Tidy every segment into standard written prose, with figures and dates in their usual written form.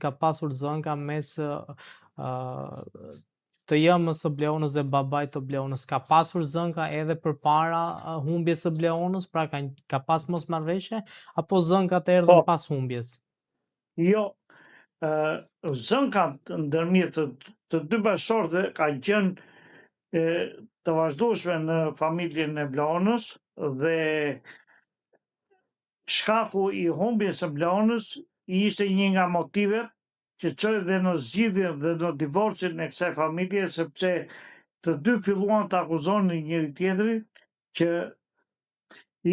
Ka pasur zënka mes të jëmës së Bleonës dhe babait të Bleonës. Ka pasur zënka edhe përpara humbjes së Bleonës, pra ka ka pas mosmarrëveshje apo zënkat erdhën Po. pas humbjes? Jo, ë zënkat ndërmjet të, të dy bashkëshortëve kanë qenë e, të vazhdueshme në familjen e Bleonës dhe shkaku i humbjes së Bleonës ishte një nga motivet që çoi dhe në zgjidhjen dhe në divorcin e kësaj familje sepse të dy filluan të akuzonin njëri tjetrin që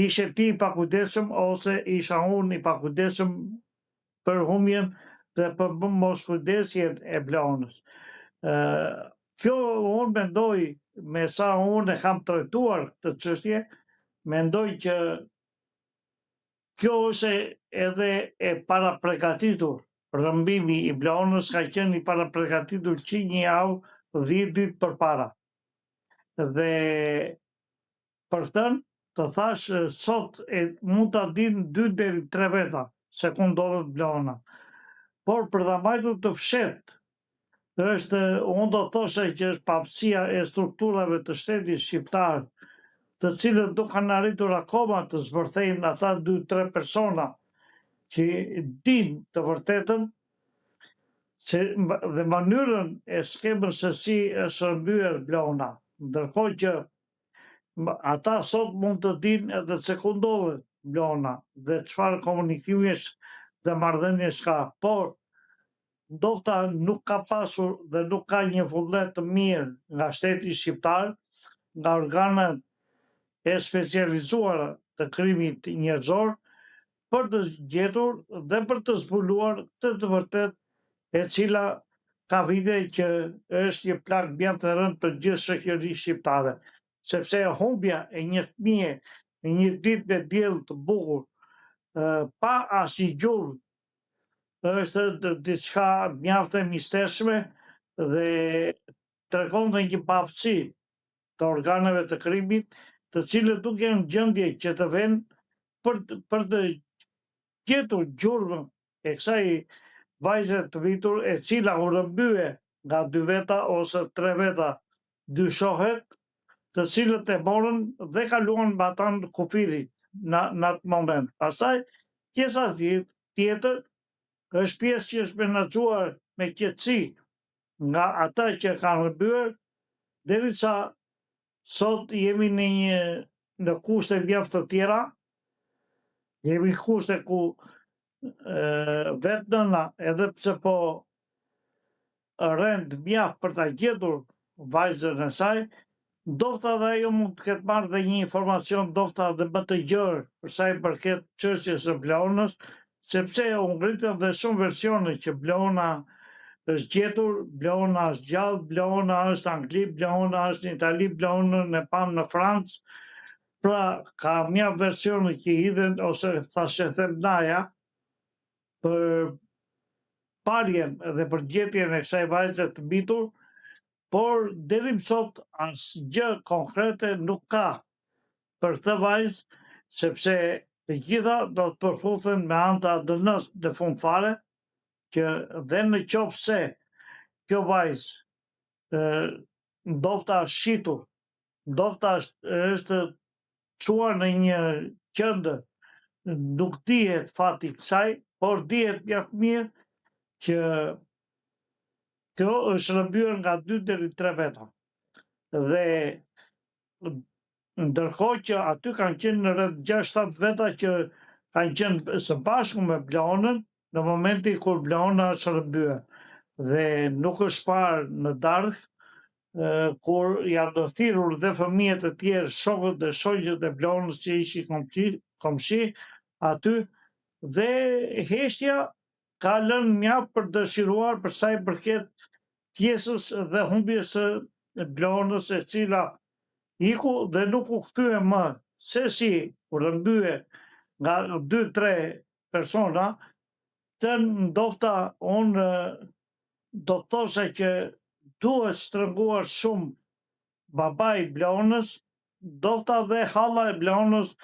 ishe ti i pakujdesshëm ose isha unë i pakujdesshëm për humbjen dhe për moskujdesjen e Bleonës. Ë kjo unë mendoj me sa unë e kam trajtuar këtë çështje, mendoj që Kjo është edhe e parapregatitur, rrëmbimi i Bleonës ka qenë i parapregatitur që një javë, 10 ditë përpara. Dhe për këtë të thashë sot e mund ta dinë 2 deri 3 veta se ku ndodhet Bleona. Por për ta mbajtur të fshehtë është, unë do thosha që është paaftësia e strukturave të shtetit shqiptar, të cilët nuk kanë arritur akoma të zbërthejnë ata 2-3 persona që dinë të vërtetën se dhe mënyrën e skemës se si është rrëmbyer Bleona, ndërkohë që ata sot mund të dinë edhe se ku ndodhet Bleona dhe çfarë komunikimesh dhe marrëdhëniesh ka, por ndofta nuk ka pasur dhe nuk ka një vullnet të mirë nga shteti shqiptar, nga organet e specializuara të krimit njerëzor për të gjetur dhe për të zbuluar këtë të vërtetë e cila ka vite që është një plagë mjaft e rëndë për gjithë shoqërinë shqiptare, sepse humbja e një fëmije në një ditë me diell të bukur, pa asnjë gjurmë është diçka mjaft e mistershme dhe tregon dhe një paaftësi të organeve të krimit, të cilët nuk janë në gjendje që të venë për për të gjetur gjurmën e kësaj vajze të mitur e cila u rrëmbye nga dy veta ose tre veta dyshohet, të cilët e morën dhe kaluan matanë kufirit në në atë moment. Pastaj pjesa tjetër është pjesë që është menaxhuar me qetësi nga ata që e kanë rrëmbyer, derisa sot jemi në një në kushte mjaft të tjera, jemi në kushte ku vetë nëna edhe pse po rend mjaft për ta gjetur vajzën e saj, ndofta dhe ajo mund të ketë marrë dhe një informacion ndofta dhe më të gjerë për sa i përket çështjes së Bleonës, sepse u ngritën dhe shumë versione që Bleona është gjetur, Bleona është gjallë, Bleona është në Angli, Bleona është në Itali, Bleonën e pamë në Francë. Pra, ka mjaft versione që hidhen ose thashethemnaja për parjen dhe për gjetjen e kësaj vajze të mitur, por deri më sot asgjë konkrete nuk ka për këtë vajzë, sepse të gjitha do të përputhen me anë të ADN-së në fund fare, që dhe në qoftë se kjo vajzë ndofta është shitur, ndofta është është çuar në një qendër, nuk dihet fati i kësaj, por dihet mjaft mirë që kjo është rrëmbyer nga 2 deri 3 veta. Dhe ndërkohë që aty kanë qenë rreth 6-7 veta që kanë qenë së bashku me Bleonën në momentin kur Bleona është rrëmbyer dhe nuk është parë në darkë kur janë thirrur dhe fëmijët e tjerë, shokët dhe shoqet e Bleonës që ishin komshi, komshi aty dhe heshtja ka lënë mjaft për dëshiruar për sa i përket pjesës dhe humbjes së Bleonës e cila iku dhe nuk u kthye më se si u rrëmbye nga 2-3 persona, të ndofta unë do të thosha që duhet shtrënguar shumë babai i Bleonës, ndofta dhe halla e Bleonës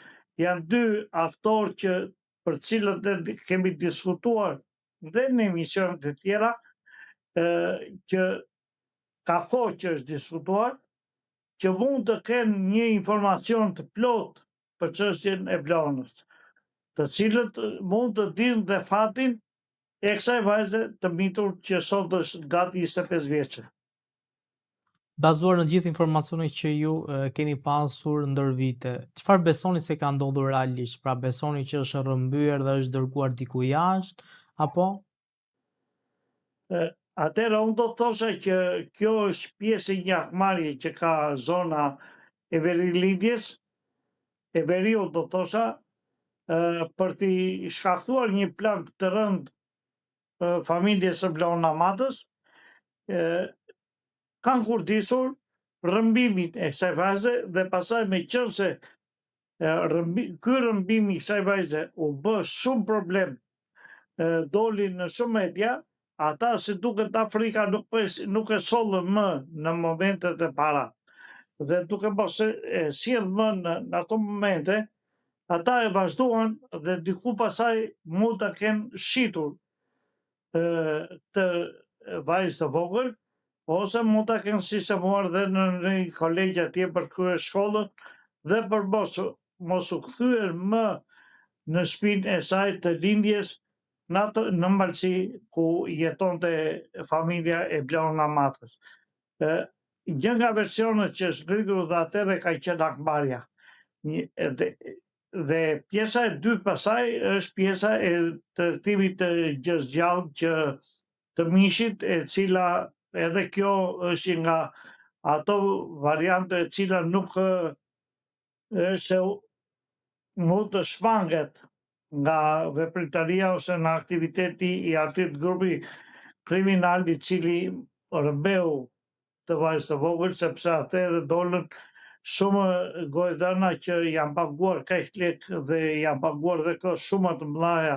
janë dy aktorë që për të cilët ne kemi diskutuar dhe në emisionet e tjera që ka kohë që është diskutuar, që mund të kenë një informacion të plotë për çështjen e Bleonës, të cilët mund të dinë dhe fatin e kësaj vajze të mitur që sot është gati 25 vjeçe. Bazuar në gjithë informacionet që ju keni pasur ndër vite, çfarë besoni se ka ndodhur realisht? Pra besoni që është rrëmbyer dhe është dërguar diku jashtë apo? Atëherë unë do të thosha që kjo është pjesë e një hakmarrje që ka zona e verilindjes, e veriut do të thosha, për t'i shkaktuar një plagë të rëndë familjes së Bleona Matës, kanë kurdisur rrëmbimin e kësaj vajze dhe pastaj meqenëse ky rrëmbim i kësaj vajze u bë shumë problem, doli në shumë media, ata si duket nga frika nuk nuk e sollën më në momentet e para. Dhe duke mos e sjellë më në, në ato momente, ata e vazhduan dhe diku pastaj mund ta kenë shitur këtë vajzë të vogël, ose mund ta kenë sistemuar dhe në një kolegj atje për të kryer shkollën dhe për mos mos u kthyer më në shpinë e saj të lindjes në atë në Malësi ku jetonte familja e Bleona Matës. Ë një nga versionet që është ngritur dhe atëherë ka qenë hakmarrja. Një, dhe, dhe pjesa e dytë pastaj është pjesa e tregtimit të gjësë gjallë që të mishit, e cila edhe kjo është një nga ato variante e cila nuk është se mund të shmanget nga veprimtaria ose nga aktiviteti i atij grupi kriminal i cili rrëmbeu këtë vajzë të vogël, sepse atëherë dolën shumë gojëdhëna që janë paguar kaq lekë dhe janë paguar dhe këto shuma të mëdha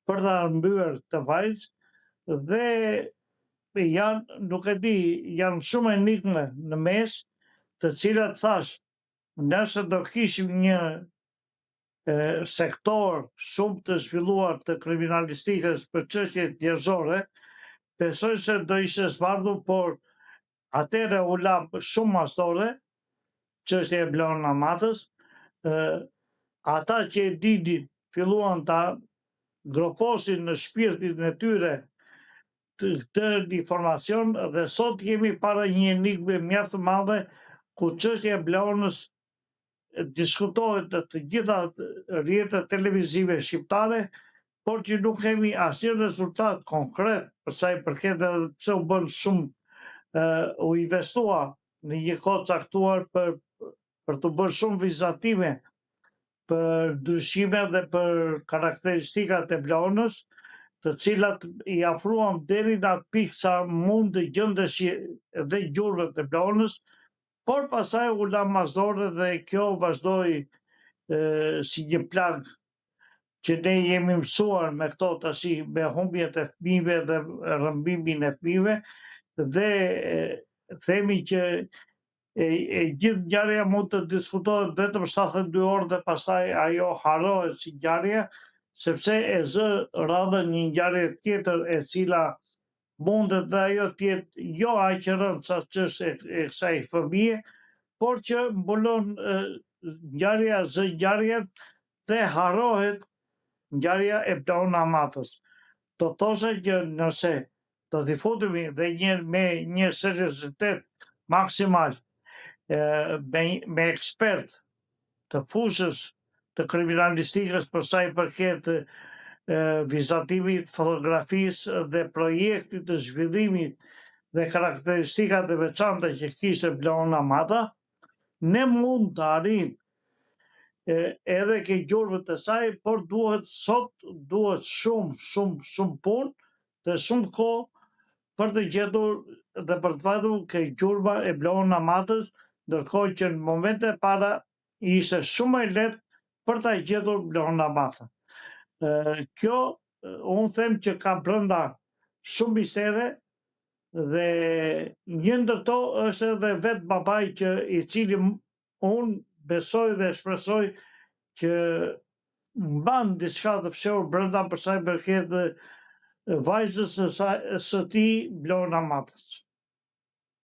për ta rrëmbyer këtë vajzë dhe janë, nuk e di, janë shumë enigme në mes, të cilat thash, nëse do kishim një sektor shumë të zhvilluar të kriminalistikës për çështjet njerëzore, besoj se do ishte zbardhur, por atëherë u la shumë mas dore, çështja e Bleona Matës, ata që e dinin filluan ta groposin në shpirtin e tyre këtë informacion dhe sot jemi para një enigme mjaft të madhe ku çështja e Bleonës diskutohet në të gjitha rrjetet televizive shqiptare, por që nuk kemi asnjë rezultat konkret për sa i përket edhe pse u bën shumë u investua në një kohë caktuar për për të bërë shumë vizatime për ndryshime dhe për karakteristikat e Bleonës, të cilat i afruam deri në atë pikë sa mund të gjendeshin edhe gjurmët e Bleonës, por pastaj u la mas dore dhe kjo vazhdoi si një plagë që ne jemi mësuar me këto tashi me humbjet e fëmijëve dhe rrëmbimin e fëmijëve dhe themi që e, e gjithë ngjarja mund të diskutohet vetëm 72 orë dhe pastaj ajo harrohet si ngjarje, sepse e zë radhën një ngjarje tjetër e cila mundet dhe ajo të jetë jo aq e rëndë sa ç'është e, e kësaj fëmije, por që mbulon ngjarja zë ngjarjen dhe harrohet ngjarja e Bleona Matës. Do thosha që nëse do t'i futemi dhe një me një seriozitet maksimal me, me ekspert të fushës të kriminalistikës për sa i përket vizatimit, fotografisë dhe projektit të zhvillimit dhe karakteristikat e veçanta që kishte Bleona Mata, ne mund të arrijmë edhe ke gjurmët e saj, por duhet sot duhet shumë, shumë, shumë punë dhe shumë kohë për të gjetur dhe për të vajtur ke gjurma e Bleona Matës, ndërkohë që në momente e para ishte shumë më e lehtë për ta gjetur Bleona Matën. Kjo unë them që ka brenda shumë mistere dhe një ndër to është edhe vetë babai që i cili unë besoj dhe shpresoj që mban diçka të fshehur brenda për sa i përket. vajzës së saj së tij Blona Matës.